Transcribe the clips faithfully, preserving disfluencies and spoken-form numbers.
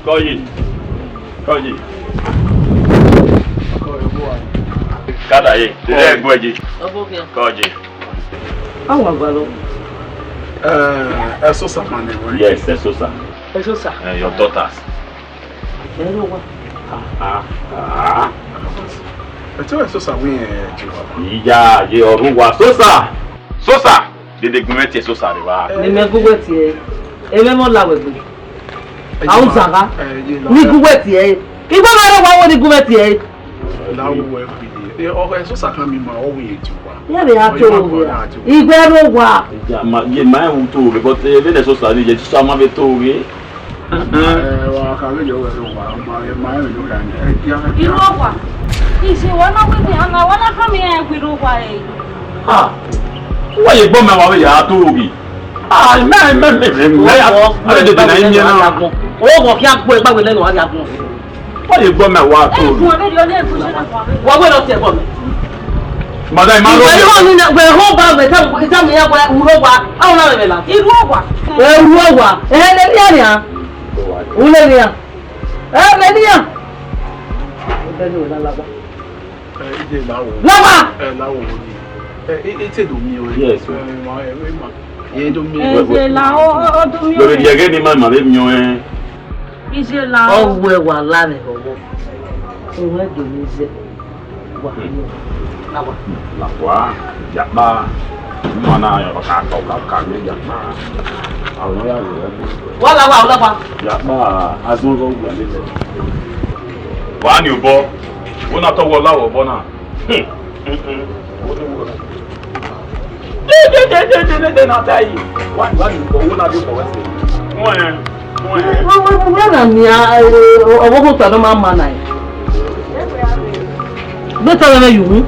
Kọye, kọye. Kada ye, dede ẹgbẹ ye. Kọye. Awa gualọ. Eh, Ẹsosa ma ne wẹ. Yes, Ẹsosa. Ẹsosa. Eh, your daughters. Ẹ rọ wa. Ah, ah. Ẹ tẹ Ẹsosa wẹ ẹ jẹ wa. Iya, ye ọrhu wa. Sosa. Sosa. Dede gun mwẹ tie Sosa rre evba. Ne imẹ gu wẹ tie, emẹ mọ la wẹ gbe. A u zagha. Ni gu wẹ tie. Igbe ma rre wa wo ni gu wẹ tie. La wo wẹ gbe. E, ọ, Ẹsosa kan mi ma, ọ wẹ ye tie wa. Ye vbe a to ya. Igbe rre wa. Ye ma, ye ma ẹ wu to ghe, but, eh, vbene Sosa ni ye, Sosa ma vbe to ghe. Eh, wa ka vbe yọ wẹ rre wa, ma, ma ẹ vbe do ya ni. Eh, ya, ya. Iruọghwa, ise wa na wẹ ni, a na wa na khama iran ẹguirua rẹ. Ah, wa ye gbọ mẹ wa vbe ya to ghi. Ah, mẹ, mẹ, mẹ, mẹ, mẹ, a vbe dede na imiẹn na. Oghọ khian gbe gba wẹ nẹ ne wa gha gun. Wa ye gbọ mẹ wa to. Wa wẹ nọ tie ẹbọ mẹ. Madam, ima lo. Wẹ ho ni wẹ ho ba wẹ ta, ta mi ya wẹ uro wa. A wẹ na mẹ la. Iruọghwa. Ẹ, iruọghwa. Ẹ, ne nian nian. U ne nian. Ẹ, ne nian. Ẹ, bẹ ni wẹ na lagba. Ẹ, ije la wo. Lagba. Ẹ, la wo ni. Ẹ, e, e te do miẹn wẹ. Yes, sir. Ẹ, ma, ẹ, ma. Ẹ do miẹn. Ẹ, ije la o, o, o do miẹn. Wẹ vbe wẹ. Ye ẹghẹ ne ima ma vbe miẹn ọnrẹn. Ije la o. Ọ wẹ wa la mwẹ họghọ. Owẹ do ni zẹ. Wa. Hmm. Na wa. Na wa. Yakpa. Ima na, ọ ka, ọ ka, ọ ka miẹn yakpa. Àwọn ya rẹ. Wa la wa, la wa. Yakpa, azọn gọ gba lele. Wa ni obọ. Wo na tọ wọ la wọ obọ na. Hmm. Hmm, hmm. Wo ni wo. Dede, dede, dede, dede na ta yi. Wa, wa ni obọ, wo na di obọ wẹ se. Wẹ, wẹ. Wẹ, wẹ, wẹ, wẹ na nia, eh, ọ, ọ, ọ, ọ, ta nọ ma ma na. Gbe ta wẹ yu.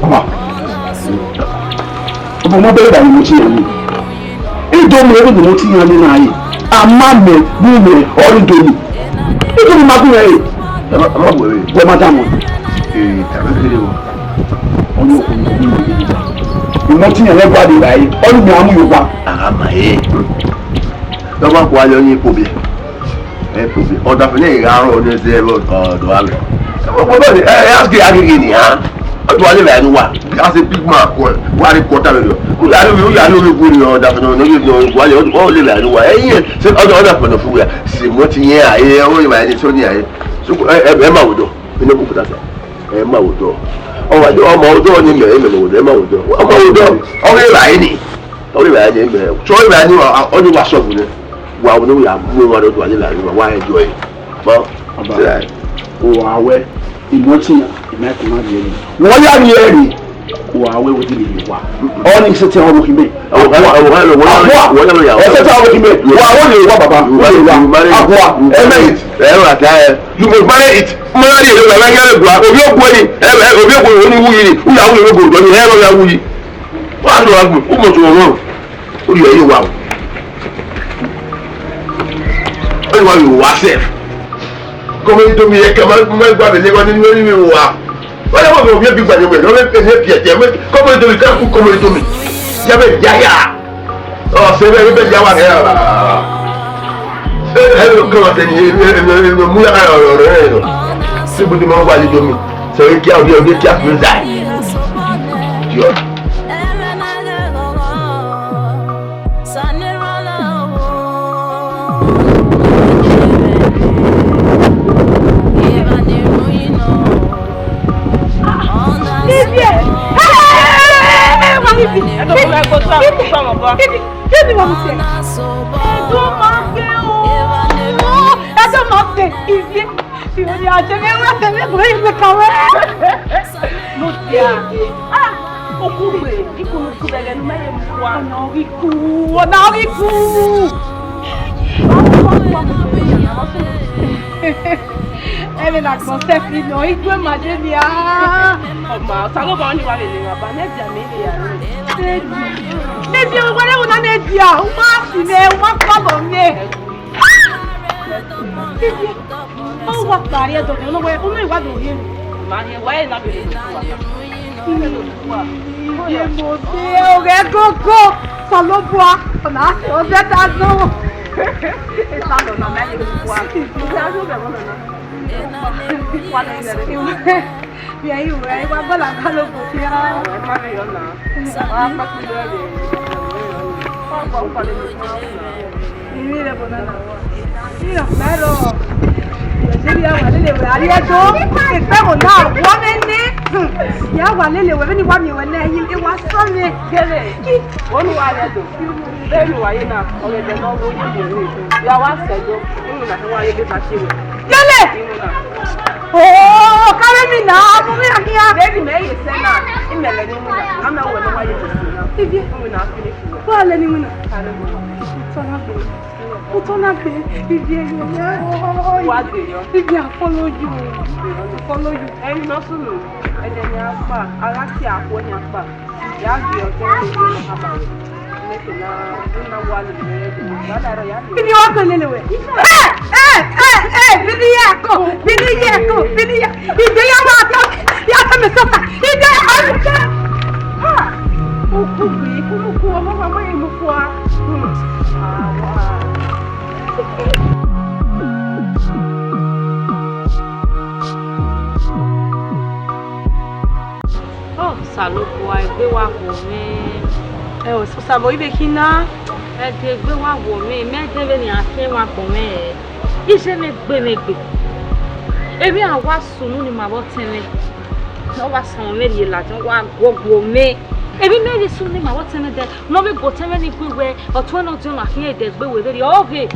Ọba, ọba, ọmọ bẹrẹ bá ni mo ti yàn ni. Ido mi ẹrú ni mo ti yàn ni na yi. A ma mẹ, bu mẹ, ọrẹ ido mi. Ido mi ma gun rẹ. Ẹ ma, ẹ ma bu ẹre. Wẹ ma dààmú. Ee, tàbí kéré o. Ọyọ kò ní bí mo yé. Ìmọ̀ tí yàn lẹ́gbàá de báyìí. Ọdún mi á mú yorùbá. Àmà yé. Lọ́wọ́ kó ayọ̀ yín kò bí. Ẹ kò bí. Ọ̀dà fẹ́lẹ́ ìhà rọ̀ ní ẹsẹ̀ ẹ̀rọ ọ̀dọ̀ àlọ́. Ẹ wọ́n gbọ́dọ̀ ní ẹ ẹ ask agége nìyà. Ọdún wa lè rà ní wa. As a big man kọ ẹ. Wà á rí kọ́tà lórí ọ. Ó yà lórí, ó yà lórí ìwé ni ọ̀dà fẹ́lẹ́ ọ̀nà yóò dán ìwà lẹ̀ ọdún lè rà ní wa. Ẹ yẹ ṣe ọdún ọdún fẹ́lẹ́ fún wa. Sì mọ́ ti yẹn àyè ẹ wọ́n yẹ wà ní sọ́ni àyè. Ẹ ẹ ẹ máa wò dọ̀. Inú kò kúta sá. Ẹ máa wò dọ̀. Ọmọ ọdún ni mẹ ẹ mẹ wò dọ̀. Ẹ máa wò dọ̀. Ọmọ wò dọ̀. Ọmọ yẹ wà á ní. Ọmọ yẹ wà á ní mẹ. Sọ yẹ wà á ní wa ọdún wa sọ̀bù ni. Wa wo ni wíyà mú wa lọ́dún wa nílà yìí wa wá ẹjọ́ ẹ̀. Bọ́. Bàbá, o wà wẹ́, ìmọ̀ tí yàn, ìmọ̀ ẹ̀kọ́ má rí ẹ̀rí. Wọ́n yà rí ẹ̀rí. O wà wẹ́, wọ́n ti lè wà. Ọ ní sẹ́tẹ̀ ọmọ kìí mẹ́. Àwọn kan, àwọn kan lọ, wọ́n yà, wọ́n yà lọ yà wọ́n. Ẹ sẹ́tẹ̀ ọmọ kìí mẹ́. Wà wọ́n lè wà bàbá. Wọ́n lè wà. Àbúrò, ẹ mẹ́rin. Ẹ rà ká ẹ. You must marry it. Marry it. Ẹ rà ká ẹ gbà. Òbí òkú ẹni. Ẹ, ẹ, òbí òkú ẹni wúyi ni. Wúyà wúyi ló gbòdò ni. Ẹ rà yà wúyi. Wọ́n á lọ àgbò. Ó mọ̀ tó wọ́n. Ó yẹ yóò wà o. Ó yẹ wà yóò wá sẹ́f. Kọ́mọ yìí tó mi yẹ kẹ́ máa ń gbà mí lẹ́wọ́ nínú ẹ̀rí mi wà. Wọ́n yẹ wọ́n mi ò bí ẹbí gbàdé wẹ̀ lọ́wọ́ ẹbí ẹbí ẹ̀jẹ̀ wẹ̀ kọ́mọ yìí tó mi káàkú kọ́mọ yìí tó mi. Yẹ bẹ́ẹ̀ jáyà. Ọ̀ ṣe bẹ́ẹ̀ bẹ́ẹ̀ jáwà kẹ́ ẹ̀ ẹ̀ ẹ̀ kọ́mọ tẹ̀ ní ẹ̀ ẹ̀ ẹ̀ mú yàrá ọ̀rọ̀ rẹ̀ lọ. Síbi tí mo wà ní domi. Sọ yìí kí a òbí ọdún kí a fi ń zà. Yọ. Ló dé a. Ah, okú rè, ikú ló kú bẹ̀rẹ̀ ní mẹ́yẹ mú wa. Ọ̀nà orí kú, ọ̀nà orí kú. Ẹ lè nà gbọ́n sẹ́fì lọ, igbó ẹ̀ máa dé ni a. Ọmọ, ta ló bá wọn ní wàá lè lè wà bá mẹ́bí àmì ilé yàrá rẹ̀? Mẹ́bí ọmọ wẹ́rẹ́ wọn náà mẹ́bí à, wọ́n á sì lẹ̀, wọ́n á kọ́ bọ̀ mí. Ọ wa kpa rrie ẹdọ, ọ wẹ, unu wa do rhie. Ma rhie, wa na bẹghe do kua. Iye mo de, ọghẹ gogo, Osanobua, ọ na, ọ zẹ da zọ. Esa nọ na, ma rhie do kua. Iye a zọ bẹghe nọ na. Kua na, iye. Vbe ẹre, vbe ẹre, wa gbala gbala ogo fia. Ẹ ma rhie ọna. Wa kpa kpa rhie. Wa kpa kpa rhie. Ivbi rẹ ẹvbo na na wa. Iyọ, mẹ rọ. Ẹzẹ ya wa lele wẹ, a rhie do. Ekpẹvbo na, wọ mwẹ nẹ. Ya wa lele wẹ, vbene wa miẹn wẹ nẹ, I wa sọ mwẹ. Gẹlẹ. Onu wa rhie do. Vbene wa ye na, ọghẹdẹ ne ọ wu ye ye. Ya wa sẹ do. Unu na wa ye be ta si wẹ. Gẹlẹ. Unu na. Oh, carry me now. Move me here. Baby, me ye sẹ na. Imẹlẹ ni unu na. A ma wẹ ne wa ye be sẹ na. Ivie. Unu na finish. Wa lẹ ni winna. Utọ na gbe. Utọ na gbe. Ivie yo. Wa gbe yo. Ivie, I follow you. I follow you. Ẹyin nọ sunu. Ẹdẹ ni a kpa. A gha tie akhuẹ ni a kpa. Ya gbe ọtẹn ni a kpa. Neke na, na wa ni. Wa da ro ya. Ivie, wa gbe lele wẹ. Eh, eh, eh, eh, Viniya ko, Viniya ko, Viniya. Ivie ya wa tọ, ya tọ mẹ sọka. Ivie ya wa tọ. Ha! Okuku, ikumuku, ọmọ, ọmọ, imukua. Hmm. Ah, wow. Ọ, Osanobua, egbe wa gho mwẹ. Ẹ, Osanobua, ivbe khin na? Ẹdẹ egbe wa gho mwẹ, mẹ dẹ vbene a khiẹn wa gbọn mwẹ. Iye mwẹ gbe mwẹ gbe. Emwi a wa sunu ni ma vbe ọtẹn mwẹ. Ọ wa sẹ mwẹ rhie ladian, ọ wa guọguọ mwẹ. Emwi mẹ ghi sunu ni ma vbe ọtẹn mwẹ dẹ, ne ọ vbe gu otẹn mwẹ ni gu wẹ, ọtuẹn ne ọ diọn na khian ẹdẹ egbe wẹ vberriọ, ọ ghe.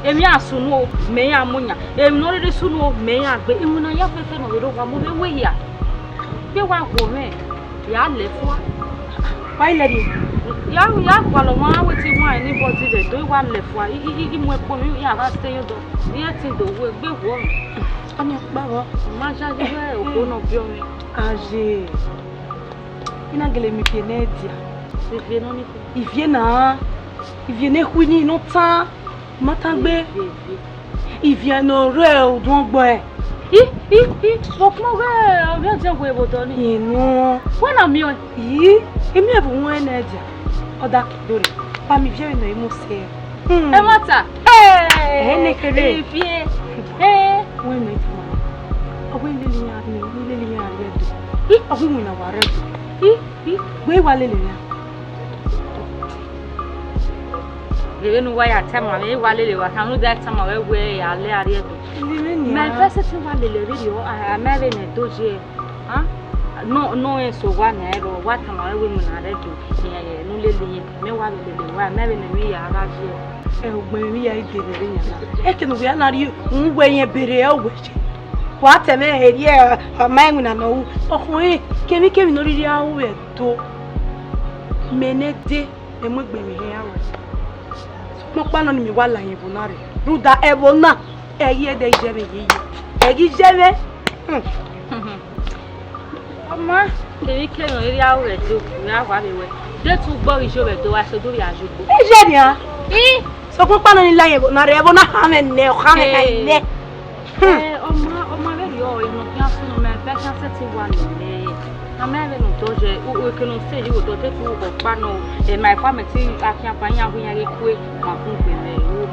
Emwi a sunu o, mẹ ya mu yan. Emwi ne ọ rhirhi sunu o, mẹ ya gbe. Iwinna ya fẹfẹ ne ọ vbe rre owa, mu vbe wẹ hia. Gbe wa gho mwẹ, ya lẹ fua. Wa i lẹ rrie? Ya, ya gualọ mwa, a wẹ te I wan anybody vbe do, I wa lẹ fua. I, I, I, I mu ẹkpo mwẹ, I ya gha stay ye odọ. I ẹtin do wu egbe gho mwẹ. Ọni ọkpa vbọ? Ma yayi wẹ okhuo ne ọ biẹ mwẹ. Aye. I na gele miẹn ivie ne dia. Ivie nọ ni khin? Ivie na, ivie ne khuini ne ọ tan. Ma tangbe. Ivie, ivie. Ivie ne ọ rre uduọn gbọe. I, i, i, vbe ọkpọn ghe ovbi ọdiọn wẹ vbe odọ ni? Inu. Wẹ na miẹn ọẹn? I, I miẹn vbe uwẹn ne dia. Ọ da ke do rre. Ba mi viẹ vbene ọ i mu sẹ. Hmm. Ẹmwata. Ẹ ne kherhe. Ivie. Ẹ. Wẹ nọ ituma. Ọ wẹ lele iran, lele iran rre Ẹdo. I, ọ wẹ iwinna wa rre Ẹdo. I, i, wẹ wa lele iran. Vbene uwa ya tama mwẹ, I wa lele wa, rhunmwuda tama wẹ wẹ a lẹ a rrie Ẹdo. Mẹ vbe sẹtin wa lele rhirhi, a, a ma vbe nẹ do ye. A? Nọ, nọ rẹn sẹ owa nẹ, ẹro wa tama wẹ wẹ iwinna rre Ẹdo, ẹ, ne u lele iran, mẹ wa vbe lele wa, mẹ vbe ne emwi ya gha ye. Ẹ, ugbẹn emwi ya i de vbe ẹre yan na. Eke ne uwẹ na rhie, u wẹ yẹn berre, ọ wẹ ye. Wa tama ẹre rhie, ọ ma iwinna ne ọ ru. Ọkhọe, kemwikemwi ne ọ rhirhi a ru vbe Ẹdo, mẹ ne de, ẹ mu egbe mwẹ hẹ ya wẹ. Sokpan ọkpa nọ ni mẹ wa la yẹn ẹvbo na rre. Rhunmwuda ẹvbo na, ẹ i ghi ẹdẹ iye mwẹ yeye. Ẹ i ghi iye mwẹ. Hmm. Ọ ma, kevbe ikẹmwẹ rhirhi a ru vbe Ẹdo, mẹ a wa vbe wẹ. De te ugbọ ghi yo vbe Ẹdo, wa sẹ Ẹdo vbe a yo ugbo. Iye nian. I? Sokpan ọkpa nọ ni la yẹn ẹvbo na rre, ẹvbo na khan mwẹ nẹ, ọ khan mwẹ kha nẹ. Hmm. Ẹ, ọ ma, ọ ma vberriọ, emwi ne ọ khian sunu mẹ, vbe a khian sẹtin wa nọ mẹ. A ma vbe ne otọ ye, u, u, eke ne ọ sẹ yi, otọ te ku ọkpa nọ, ẹ, ma ẹkpa mẹ te a khian kpa, iran hu iran ghi kue, ma gun gbe mẹ ru.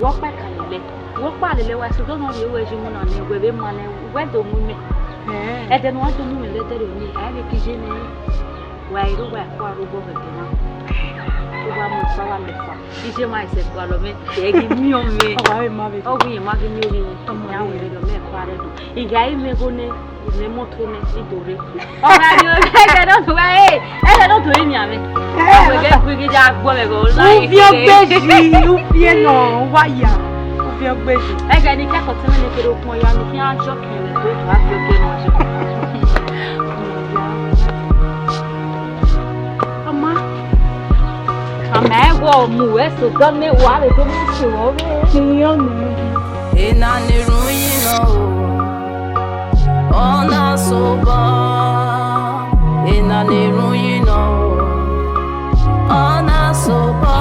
Wẹ ọkpa ka lele, wẹ ọkpa lele, wa sẹ Ẹdo nọ rhie wẹ yi mu na nẹ, wẹ vbe ma nẹ, wẹ do mu mẹ. Ẹdẹ ne uwa do mu mẹ vbe ẹdẹrriọ nii, a i vbe gie iye nẹ. Wa i ru wa i kua ru obọ vbe ẹdẹ na. U wa mu ẹkpa wa mẹ ẹkpa. Iye ma i sẹ gualọ mẹ, ẹ ghi miẹn ọmwẹ. Ọ wa vbe ma vbe. Ọ ghi ma ghi miẹn ovbi mwẹ. Ọmọ ya wẹ rẹ lọ mẹ ẹkpa rre Ẹdo. I gha i mwẹ igho nẹ, I mwẹ imọto nẹ, I do rre. Ọ gha rrie ẹghẹ ne ọ do wa, ẹ, ẹghẹ ne ọ do eni amwẹ. Ẹ. Ọ wẹ ghẹ gu ghi ya gbuọ mwẹ ẹghẹ ọna. Uvie ogbeji, uvie nọ, wa ya. Uvie ogbeji. Ẹghẹ ne I kẹkọọ tẹmwẹ ne kere okhuo ya, ne I khian jọ kẹmwẹ do, do a fi oke nọ jọ. Ọ ma, a ma ẹghẹ ọ mu wẹ sẹ odọ ne wa vbe do mu sẹ vbe ọvbe. Ena ne erhunmwu yi nọ o, ọ na sẹ obọ. Ena ne erhunmwu yi nọ o, ọ na sẹ obọ.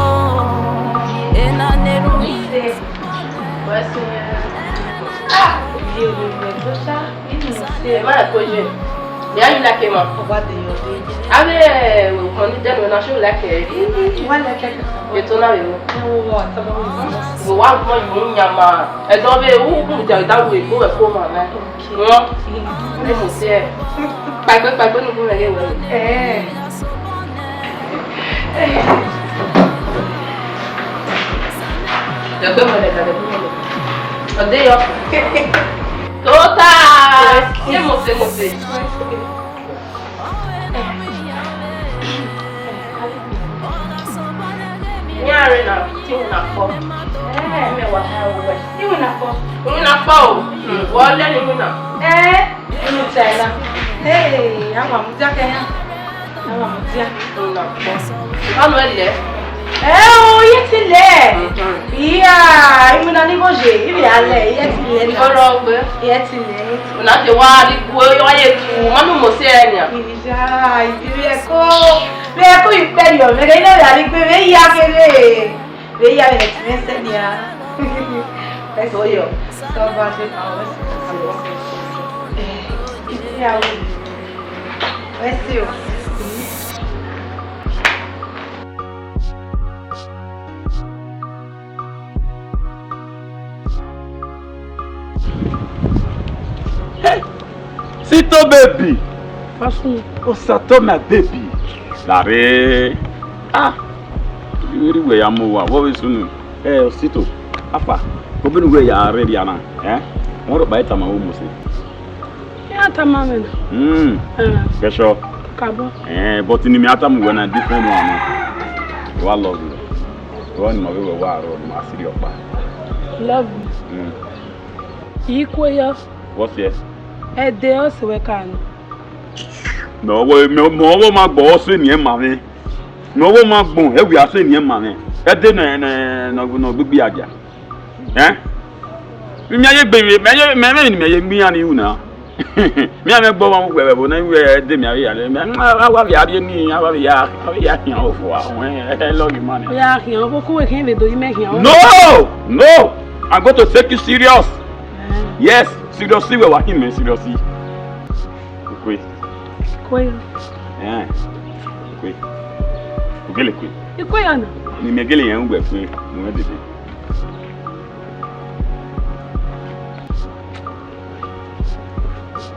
Ena ne erhunmwu yi nọ. Wẹ Ye, ye, ye, ye, ye. Ẹ ma ko ye. Ya yi like ma. Ọba de yọ de. Avbe okhuo ni dẹ nuẹn na show like ẹre. Wa like ẹre. Eto na vbe ru. Ẹ wo wa tama. Wo wa gbọn yu yan ma. Ẹdẹ ọvbehe u mudia da ru ebo ẹko ma na. Wọ́n ní mo ṣe ẹ̀. Kpaegbe, kpaegbe ne ugbẹn mwẹ ghe wẹ. Ẹ̀ẹ́. Dẹgbe mwẹ lẹ, dẹgbe mwẹ lẹ. Ọ de yọ. Tota! Ṣé mo ṣe, mo ṣe? Iran rre na, te iwinna kpọ. Ẹẹ, mẹ wa ha ruẹ. Iwinna kpọ. Iwinna kpọ o. Hmm, wẹ ọ lẹ ne iwinna. Ẹẹ, unu ta ẹna. Hey, a wa mudia kẹ iran. A wa mudia. Iwinna kpọ. Ọnọ ẹlẹ. Ẹẹ o, iye te lẹ. Mhm. Iya, iwinna ni igho ye, ibi a lẹ, iye te lẹ na. Ọrọ gbe. Iye te lẹ. Una te wa ri gu, wa ye gu, ma nu mo se ẹre nia. Iya, ibi ẹko. Vbe ẹko ikpẹyọ, mẹ ghe ne a gha gbe vbe ya kevbe, vbe ya vbe ẹtin mwẹ sẹ nia. Ẹse oyọ. Tọ ba se ma wẹ se. Eh, ya wẹ. Wẹ se o. Hey! Sito baby. Fasun. Osato my baby. Lare. Ah. Iweri wẹ ya mu wa. Vbọ vbe sunu? Eh, Osito. Apa. Obenu wẹ ya rre dia na. Eh? Wọn rhọkpa tama wo mose. Ya tama mwẹ na. Mm. Eh. Kẹshọ. Kabo. Eh, but ni mi a tama wẹ na different one. Wa love you. Wẹ ni ma vbe wẹ wa rọ, ma siri ọkpa. Love you. Mm. Ikue yọ. What's here? Ẹdẹ ọse wẹ ka nọ. Mẹ ọvọ, mẹ, mẹ ọvọ ma gbọ ọse ni ẹ ma mwẹ. Mẹ ọvọ ma gbọn, ẹ wia ọse ni ẹ ma mwẹ. Ẹdẹ nẹ, nẹ, nọ, nọ gbigbi adia. Ẹn? Mẹ ye gbe, mẹ ye, mẹ, mẹ, mẹ ye gbe iran ni ru na. Mẹ, mẹ gbọ ma mu wẹ, wẹ, ne wẹ ẹdẹ mẹ avbe ya, mẹ, a wa vbe a rrie ni, a wa vbe ya, a vbe ya khian ofo, a, wẹ, ẹ lọ ghi ma nẹ. Ya khian ofo, ku wẹ khian vbe do yi mẹ khian ofo. No! No! I'm going to take you serious. Eh. Yes, seriously, wẹ wa hin mẹ seriously. Ikue. Ikue. Eh. Ikue. Ogele kue. Ikue ya na. Ni mẹ gele yẹn ugbẹ kue, mo mẹ dede.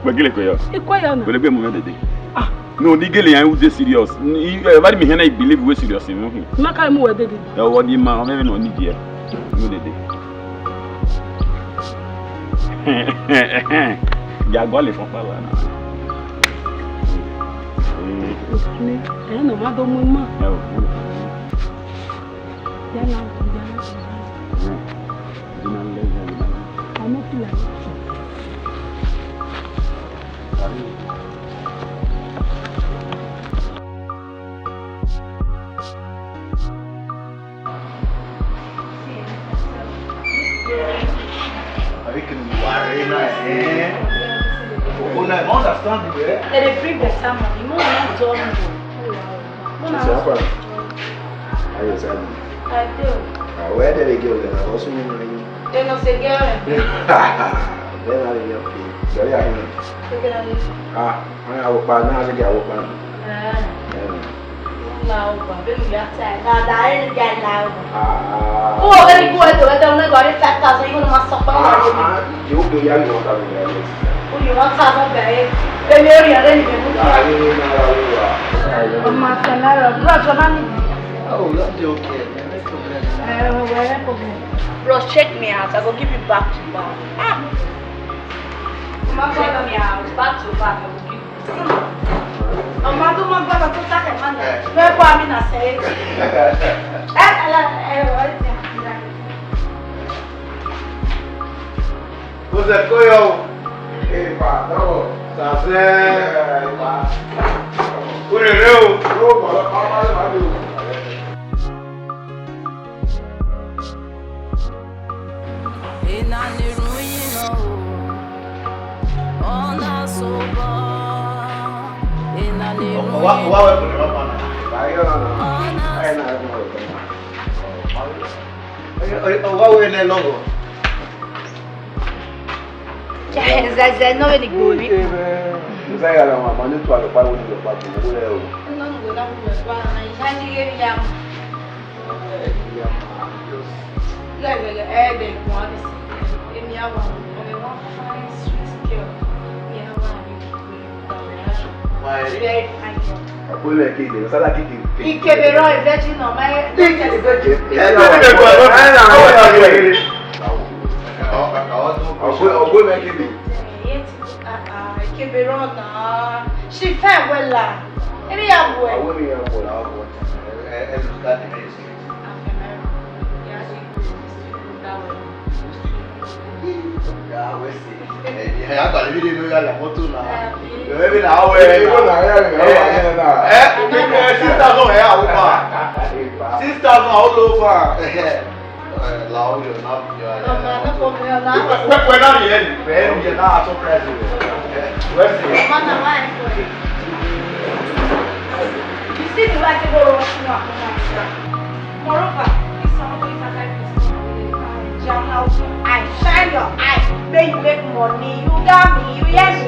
Wẹ gele kue yọ. Ikue ya na. Wẹ gele mo mẹ dede. Ah. No, ni gele yẹn u de serious. Ni, eh, everybody mi hẹn na, I believe we serious, you know. Ma ka mu wẹ dede. Ẹ wọ di ma, ọmọ mi nọ ni diẹ. Mo dede. Ya gua le fọn pa la na. Ni, ẹ nọ ma do mu ma. Ẹ o. Ya la, ya la. Ẹ, di na le, ya la. Ọmọ kula. Are you kidding me? Why are you not, eh? Oh, no, I understand you, eh? They dey bring better money. No, no, don't know. She say, "Apa, how you say?" I do. Ah, where did they go then? I was wondering. They no say girl. Then I didn't pay. Sorry, I didn't. Take it away. Ah. Wọ́n ní àwòpá náà ṣe kí àwòpá nù. Ẹ. Ẹ. Ńlá ọgbà, bẹ́ẹ̀ ni ìyá ta ẹ̀. Dáadáa, ẹ̀ ń jẹ́ ńlá ọgbà. Ah. Kó o bẹ́ẹ̀ ni kó o tó bẹ́ẹ̀ tẹ́, ọmọ ẹgbàá ní five thousand, yóò máa sọ pé wọ́n ti. Ah, yóò gbé yá ìwọ̀n tàbí ìyá rẹ̀. Ó yẹ wọ́n ta ọmọ bẹ̀rẹ̀. Bẹ́ẹ̀ ni ó rí ọ̀rẹ́ mi lè mú kí. Láàrin náà ra wíwá. Ọmọ àtẹ̀lẹ́ rẹ̀, bros, ọmọ mi. Oh, that's okay. No problem. Eh, no problem. Bros, check me out. I go give you back to back. Ah. Check me out. Back to back. I go give you. Ọmọ tó mọ gbọ́dọ̀ tó sákẹ̀ máa ń lọ. Ẹ. Fẹ́ kó àmì nà sẹ́yìn. Ẹ, ẹ, ẹ, ẹ, ẹ, ẹ. Kò sẹ̀ kó yọ o. Ìpà, dọ́wọ̀. Sàṣẹ. Ìpà. Ó lè rẹ́ o. Ó bọ̀ lọ, ọmọ lè má dé o. Ena ne ru yi nọ o, ọ na sobọ. Ena ne ru yi nọ. Wa, wa wẹ kò ní ma pa na. Wa yọ na na. Ọ na sobọ. Wa wẹ ne lọghọ. Ẹzẹzẹ ne ọ vbe ni gbe ovbi. Ẹzẹzẹ ya la wan ma ne tu alọkpa wo ni alọkpa gbe wo rẹ o. Nọ nu wẹ na wu wẹ gua na, I ya yi ghe ya. Ghẹ ghẹ ghẹ, ẹ dẹ guan ni si. Emi a wa, ọ vbe one fine sweet girl. Mi a wa ni. Very fine girl. Ọgbọ mẹ kede, ọsala kede. Ikebe rọ virgin nọ, ma. Ikebe virgin. Ẹ, ẹ, ẹ, ẹ, ẹ, ẹ, ẹ, ẹ, ẹ, ẹ, ọgbọ mẹ kede. Yes, ah, ah, ikebe rọ na. She fine wella. Emi ya wẹ. Awo mi ya wẹ. Ẹ, ẹ, ẹ, look at the face. Ya wẹ se. Ẹ, ẹ, agbala vbe ne ọ ya la moto na. Ẹ, vbe na wẹ. Ẹ, vbe na ya la, ẹ, ẹ, ẹ, six thousand ẹ, awo fa. Six thousand, all over. Ẹ, la o yo na bi ya. Wẹ, wẹ na yẹ, wẹ yẹ na surprise. Ẹ, wẹ se. You see the light go rush you up. Moreover, this one wey inside this one, I jam out your eye, shine your eye, make you make money. You got me, you hear me?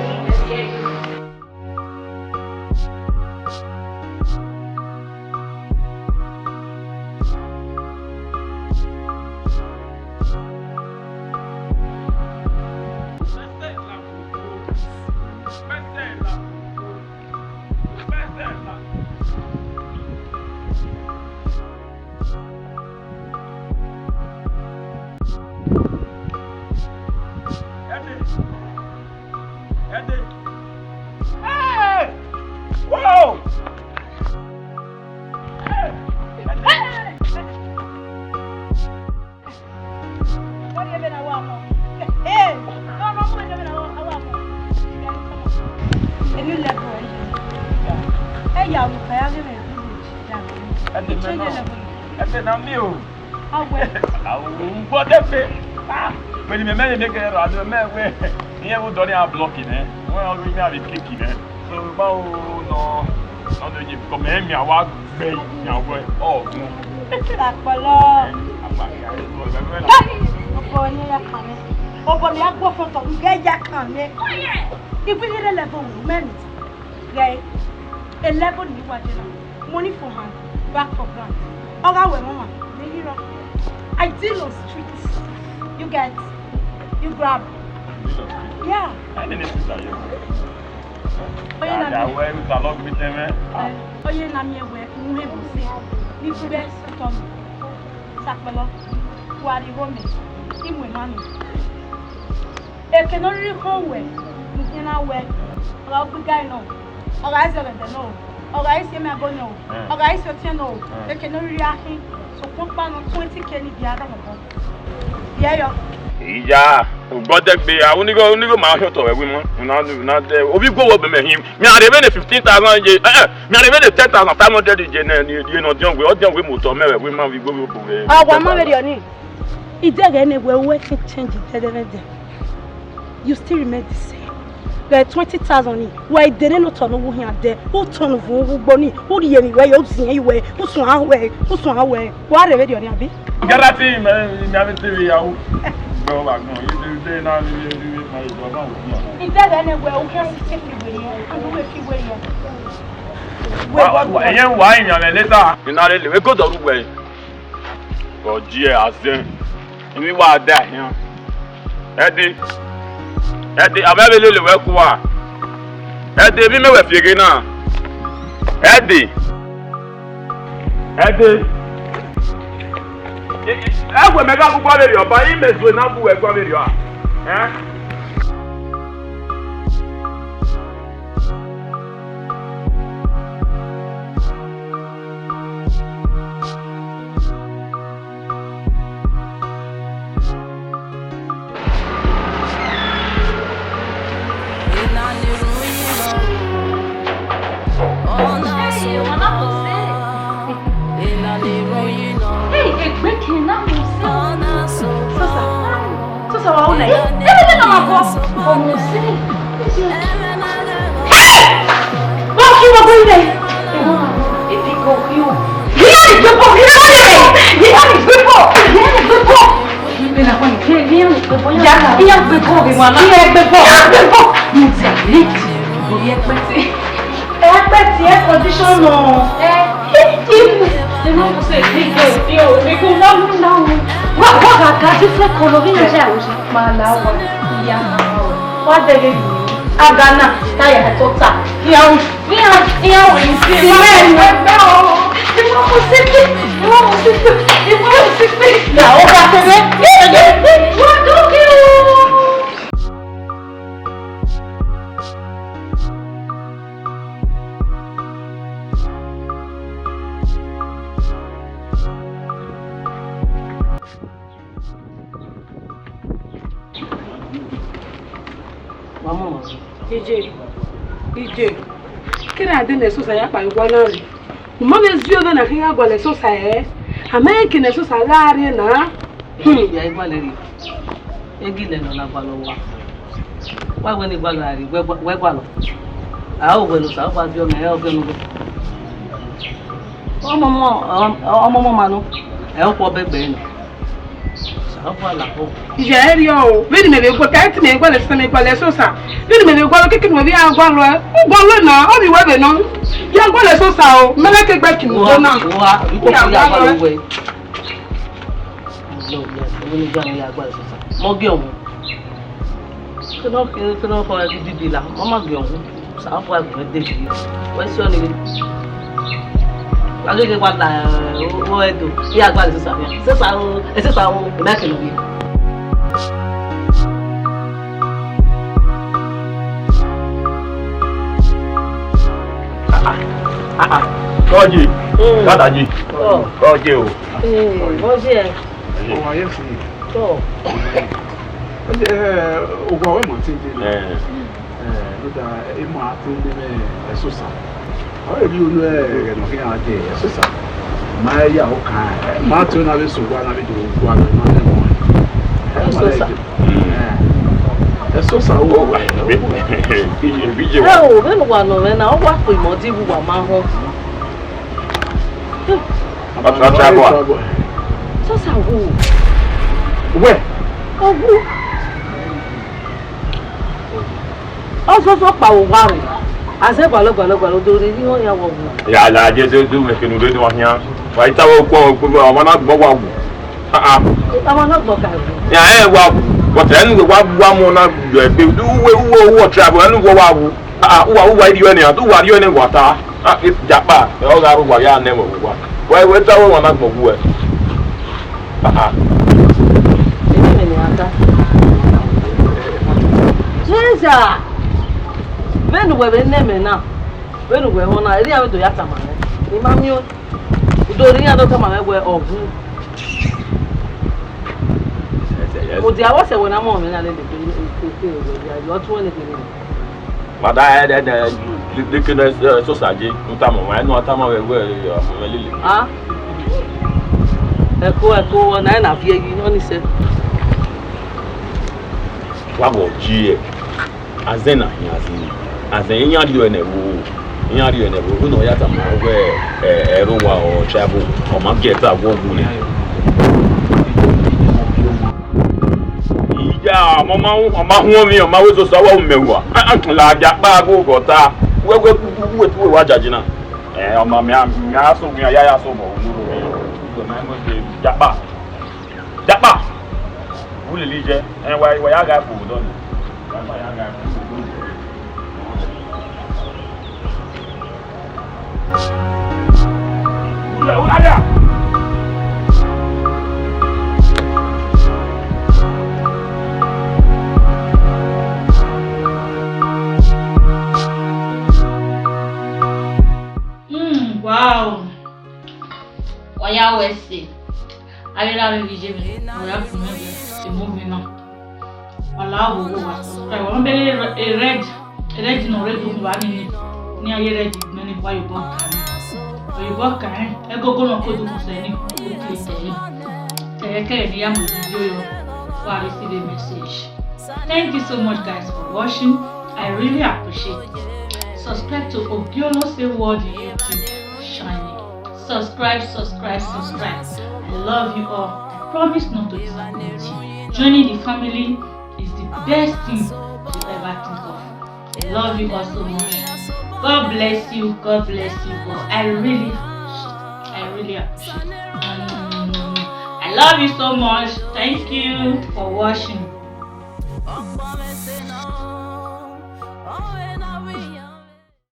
Hey! Whoa! Hey! Hey! Eni level ẹ ya. Ẹ ya vbe ukaya ghe mwẹ village. Ẹdẹ mẹ nọ. Ẹdẹ na miẹn o. Awẹ. Awu gbọdẹ pe. Ah, vbene mẹ mẹ ye mẹ kẹ ra do mẹ wẹ. Iye wo dọ ni a block nẹ. Wẹ ọ ru mẹ a bi click nẹ. So, ma o nọ, nọ do ye, because mẹ miẹn a wa gbe yan wẹ, ọ gun. Akpọlọ. Obọ ni ya kan mẹ. Obọ ni a gbọ fọtọ, ugẹ ya kan mẹ. Ibi ni level mẹ ni. Ghẹ, a level ni wa je na. Money for hand, back for ground. Ọ gha wẹ mama, ne yi rọ. I deal on streets. You get, you grab. Yeah. Ẹni ni sister yẹ. Oye na mi. Wẹ ta lọ gbe tẹmẹ. Oye na mi ẹwẹ, nu he bu se. Ni gbe sọtọ mi. Sakpẹlọ. Wa ri ho mi. Imu emwa mi. Eke ne ọ rhirhi khọn wẹ, ne u khian na wẹ, ọ gha gbe igai nọ, ọ gha zẹ ẹghẹdẹ nọ, ọ gha si emiago nọ, ọ gha si ọtiẹn nọ, eke ne ọ rhirhi a khin, sokpan ọkpa nọ twenty K ni biẹ a gha mobọ. Biẹ yọ. Iya, ugbọdẹgbe, a, unigho, unigho ma khian otọ vbe ẹvbo ima, una, una de, ovbi iguo wo gbe mẹ hin, mẹ a rhe vbene fifteen thousand ye, eh, eh, mẹ a rhe vbene ten thousand five hundred ye nẹ, ni, ye ne ọdiọn wẹ, ọdiọn wẹ mu otọ mẹ vbe ẹvbo ima vbe iguo vbe obo vbe. Ọ wa ma vberriọ ni. Idẹghẹ ne wẹ wẹ te change idẹdẹmwẹdẹ, you still remain the same. Ghẹ twenty thousand ni, wẹ dene ne otọ ne uwu hian dẹ, otọ ne uvun uwu ugbo ni, u rhie emwi wẹ ye, u ziẹn wẹ, u suan wẹ, u suan wẹ, wa rhe vberriọ ni abi? Gara ti mẹ, mẹ ave te vbe ya ru. Bro, wa gbọn, ye de de na ni ye de ma ye do ma wo. Idẹghẹ ne wẹ u khian si te fi wẹ ni, u wẹ fi wẹ ni. Wa, wa, wa, ẹyẹn wa yan mẹ later. Ina lele, we go do ru wẹ. Gọjiẹ azẹn, emwi wa da ahian. Ẹdẹ, Ẹdẹ, a vbe lele wẹ kua. Ẹdẹ, emwi mẹ wẹ fi eghe na. Ẹdẹ, Ẹdẹ, ẹ wẹ mẹ gha gu guan vberriọ, ba imẹ zue na gu wẹ guan vberriọ a? Ẹn? Hey, egbe kina mo se. Sosa. Sosa wa una. Ebe de na ma ko. Mo se. Hey! Wa ki wa go ire. Ebi ko ki o. Gina ni gbe po, gina ni gbe po, gina ni gbe po, gina ni gbe po. Ya, iran gbe ball vbe ma na. Iran gbe ball, iran gbe ball. Mo ti a late. Ẹkpẹti, air condition nọ. Wa, wa gha ga different color, vbe iran ya ru. Ma la wa, iya. Wa dẹghe mi. Aga na, ta ya tota. Iran, iran, iran wẹ ni si. Iran wẹ ni si. Iran wẹ ni si. Iran wẹ ni si. Iran wẹ ni si. Ya, o ga tere. Wa do ke o. Wa mọ ọmọ zẹ. Ije, ije, kere a de ne ẹsosa ya kpa igua na rre. U ma vbe zio vbe na khin ya gualọ ẹsosa ẹre. A ma rẹn eke ne ẹsosa gha rrie na. Hmm. Ya i gualọ rrie. Egilẹ ne ọ na gualọ wa. Wa wẹ ne I gualọ a rrie, wẹ gua-, wẹ gualọ. A ho wẹ ne Osanobua viọ mẹ, ẹ ọghe ne uwẹ. Ọmọmọ, ọmọmọ ma nọ, ẹ ọkhuọ bẹgbe nọ. Osanobua lahọ. Ije ẹre rriọ o, vbene mẹ vbe gualọ, ka ẹtin mẹ gualọ, ẹsosa mẹ gualọ, ẹsosa. Vbene mẹ vbe gualọ, keke ne mẹ vbe ya gualọ ẹ, u gualọ na, ọ vbe wẹ vbe nọ. Ya gualọ ẹsosa o, mẹ na ke gbe ẹtin do na. Wa, wa, u ko ya gualọ wẹ. Mọ gie ọmọ. Kene ọ kere, kene ọ kọre ghi didi la, ọ ma gie ọmọ. Osanobua gu mwẹ dede. Wẹ si ọnii. Wa gege wa la, eh, o, o, ẹdo. Iran gba ẹsosa mẹ. Ẹsosa o, ẹsosa o, mẹ kele ghe. Ah, ah, ah, ah. Kọje, mm. Kọdaje. Oh. Kọje o. Eh, kọje. Ọmọ ayé fi. Tọ. Ẹ, owa wẹ ma te de. Eh. Eh, no da, e ma te de vbe ẹsosa. Ọ ri unu ẹghẹ nọ khian de ẹsosa. Ma ya o kan, ma te na vbe so wa na vbe do wa na ma ne mo. Ẹsosa. Eh. Ẹsosa o. Ẹ o, vbene uwa nọ mwẹ na, ọ wa kpe imẹ ọdẹ vbe uwa ma họn. Ọtọ, ọtọ abọ a. Sosa wu. Wẹ. Ọ wu. Ọ soso kpa vbe owa rre. A zẹ gualọ, gualọ, gualọ, do rhirhi họn ya wọ wu. Ya, la, je, je, du me kenu re do hian. Wa ita wo kpo, kpo, wa na gbọ wa wu. Ah, ah. Ita wa na gbọ ka wu. Ya, ẹ wa wu. But ẹnu wa wa mu na gbe, du we, we, we travel, ẹnu wa wa wu. Ah, ah, uwa, uwa, iriọ ẹnẹ, a du uwa riọ ẹnẹ wa ta. Ah, eh, Japa, ẹ, ọ gha rre uwa ya nẹ ẹmwẹ vbe uwa. Wẹ, wẹ ta wẹ wan na gbọn wu ẹ. Ah, ah. Ene mẹ ne a ta. Jeza! Vbene uwẹ vbe nẹ mẹ na, vbene uwẹ họn na, erriọ avbe do ya tama mwẹ. I ma miẹn. U do rhie iran do tama mwẹ wẹ ọ wu. Yes, yes. Mudia, wẹ sẹ wẹ na mọ mwẹ na lele, ọ tuẹn ne kherhe. Mada, ẹ, ẹ, ẹ, de, de, kene, ẹ, sosa je, u tama ọmwa, ẹ, ne a tama vbe ẹvbo, ẹ, ọmwa mwẹ lele. Ah. Ẹko, ẹko, ọ na, ẹ na viẹ yi, ọ ni sẹ. Wa vbọ ji ẹ, azẹn na hin azẹn, azẹn iran rhie ẹnẹ vbo, iran rhie ẹnẹ vbo, vbene ọ ya tama wẹ, ẹ, ẹ rre owa, ọ travel, ọ ma gie ta vwọ wu nẹ. Iya, ọ ma, ọ ma huọn emwi, ọ ma wẹ sosa, wa wu mẹ wa. Ah, ah, la dia kpa gho gọ ta. Wẹ, wẹ, wẹ, wẹ, wẹ wa jaji na. Eh, ọ ma mẹ, mẹ a so, mẹ a ya, ya so mọ, unu ro. Dia kpa. Dia kpa. Wu lele jẹ. Eh, wa, wa ya gha fo dọ ni. Wa, wa ya gha fo dọ ni. Mm, wow. Wa ya ru ẹse. Avbe erha mwẹ vbe iye mwẹ, wa ya fu mwẹ vbe emọ mwẹ na. Wa la vbe owa, wa subscribe. Wa ma bẹghe e red, e red ne ọ rre do wa ni ni. Ne iran ye red ne ni wa ye obọ kan. Wa ye obọ kan, ẹgogo ne ọ ke do sẹ ni, o click ẹre. Ẹre kẹrẹ ne I ya mu video yọ, wa receive a message. Thank you so much, guys, for watching. I really appreciate it. Subscribe to Ogiolose World YouTube channel. Subscribe, subscribe, subscribe. I love you all. I promise not to disappoint you. Joining the family is the best thing you ever think of. I love you all so much. God bless you. God bless you all. I really, I really appreciate it. Mm, I love you so much. Thank you for watching.